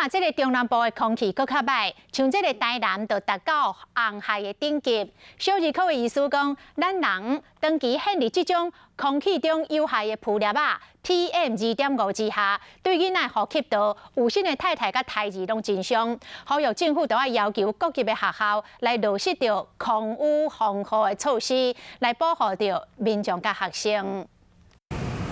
若這个中南部的空氣閣較䆀，像這个台南就達到紅害的等級。小兒科的醫師講，咱人長期陷佇這種空氣中有害的浮粒仔 PM 2.5之下，對囡仔呼吸道、有身的太太佮胎兒攏真傷。呼籲政府都愛要求各級的學校來落實著空污防護的措施，來保護著民眾佮學生。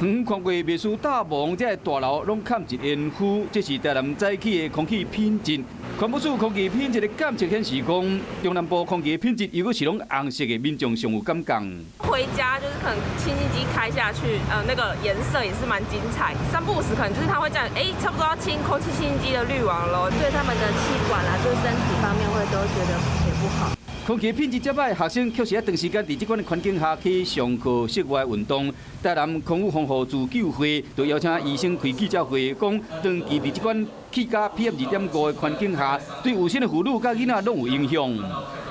遠遠看過袂輸大王這个大樓攏崁一煙霧，這是台南早起的空氣品質。環保署空氣品質的監測顯示講，中南部空氣品質如果是攏紅色的，民眾上有感覺。回家就是可能清淨機開下去，那個顏色也是蠻精彩。三不五時可能就是它會這樣，欸，差不多要清空氣清淨機的濾網咯。對他們的氣管啊，就身體方面會都覺得也不好。空氣品質遮䆀，學生確實愛長時間佇這款環境下去上課、室外運動。台南空污防護自救會就邀請醫生開記者會，講長期佇這款氣甲 PM 2.5的環境下，對有身的婦女佮囡仔攏有影響。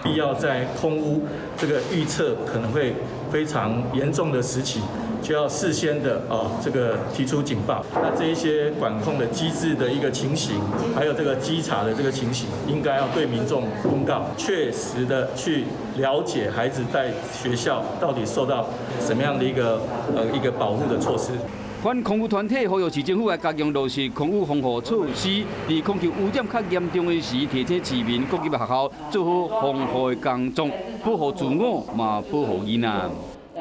必要在空污這個預測可能會非常嚴重的時期，就要事先的哦，這個提出警報。那這一些管控的機制的一個情形，還有這個稽查的這個情形，應該要對民眾公告，確實的去了解孩子在學校到底受到什麼樣的一個保護的措施。反空污團體呼籲市政府來加強落實空污防護措施，佇空氣污染較嚴重的時，提醒市民各級學校做好防護的工作，保護自我，嘛保護囡仔。